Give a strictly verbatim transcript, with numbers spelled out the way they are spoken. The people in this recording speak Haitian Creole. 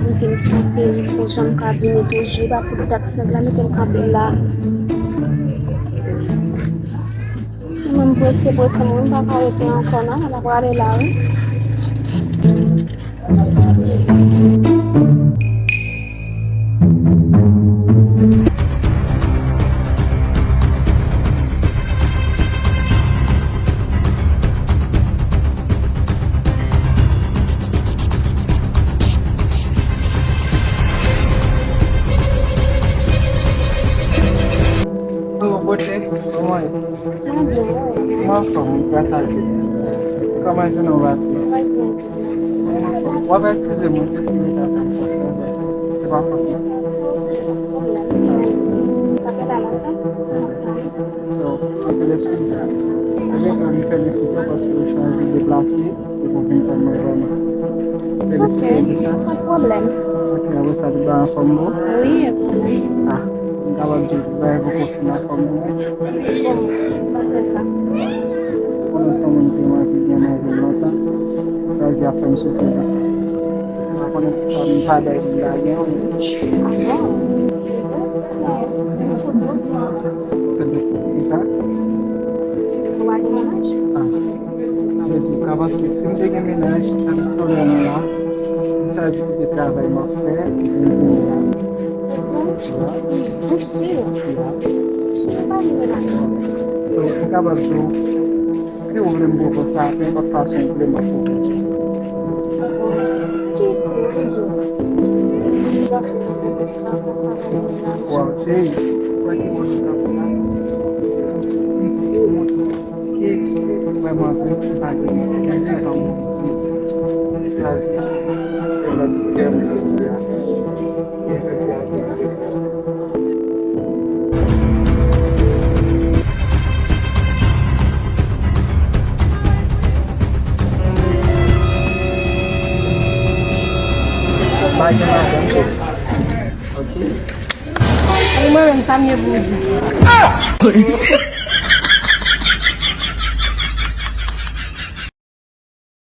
Mete l kanpe, pou jan m ka vini toujou, pa pou dat nèg la mete l kanpe la. Mwen m prese, prese, mwen m pa ka rete ankò non, mwen ap prale la wi. Yo, bote, kòman ye? Mwen byen, wi. Mwen anfòm, gras a Dye. Kòman jounen w pase? Mwen byen. W ap eskize m, mwen te ti reta sa m t ap fè, se pa fòt mwen. So, anpil eskiz. Anpil, mwen felisite w paske w chwazi deplase epi w vin tann mwen vrèman. Felisite w pou sa. Pa pwoblèm. Ok, apre sa, tout bagay anfòm pou ou? Wi, anfòm. Ah, m kapab di w tout bagay poko fin anfòm pou mwen. Bon, sa fè sa. Ou konnen w se yon moun ki mwen pi byen nan vil lontan. Chwazi ap fè m soufri konsa. Mwen pa konnen poukisa m pa bay moun lage yon moun. Ah bon? Se de ki sa? Ou pa gen mennaj? Ah. Sa vle di, m ka panse si m te gen mennaj, tank solèy lan la, m ta di m te travay m ap fè, epi m vini la. Ou si? Si ou pa gen mennaj. So, m kapab di w, si w vle m poko sa, nenpòt fason w vle m ap poko sa. Ki, ki di w? Obligasyon pou w poko sa, pou w travay pou mennaj. Waw, cheri, wè ki bò nou t ap fè la? Ki vrèman vre ki pa gen moun ki pa moun ki chwazi yon lòt koulè pou jodi a. E jodi a, pou se pa gen madanm, cheri. Ok. E mwen menm, sa m ye pou w di, di.